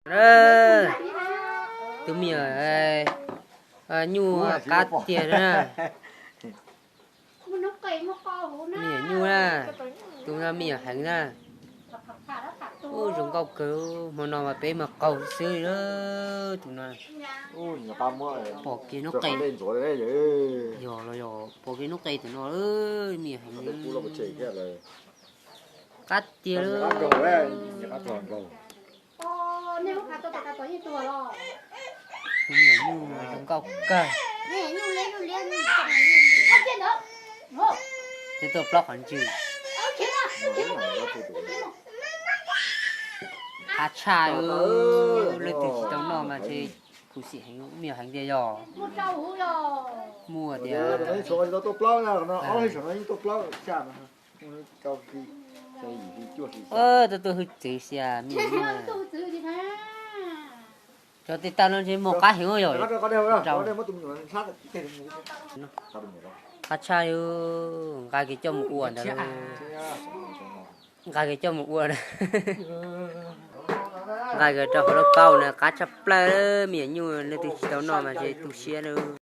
Tus me nyuam nyuj qab tiag na. Me nyuam nyuj na, tus no me nyuam heev na. Ub, zoo nkauj kawg, hmo no mas peb mas qaug xwb li tus no. Pom kev noob qes, yog los yog pom kev noob qes tus no, me nyuam heev, qab tiag li. Tus me nyuam nyuj zoo nkauj kawg. Twb tuaj plaub qhov ntswg. Qab tshaj, leej twg tsis tau noj mas ces khuv xim heev, me nyuam heev tiag yog. Muaj tiag. Tuaj tuaj hwj txwv xya me nyuam nyuj. Cov tej tag no ntshe muaj qab heev yog. Qab tshaj, nqa kiag coj mus ua ntawd. Nqa kiag coj mus ua, nqa kiag rau hauv lub kaus na, qab tshaj plaws, me nyuam nyuj leej twg tsis tau noj mas ces tu siab na.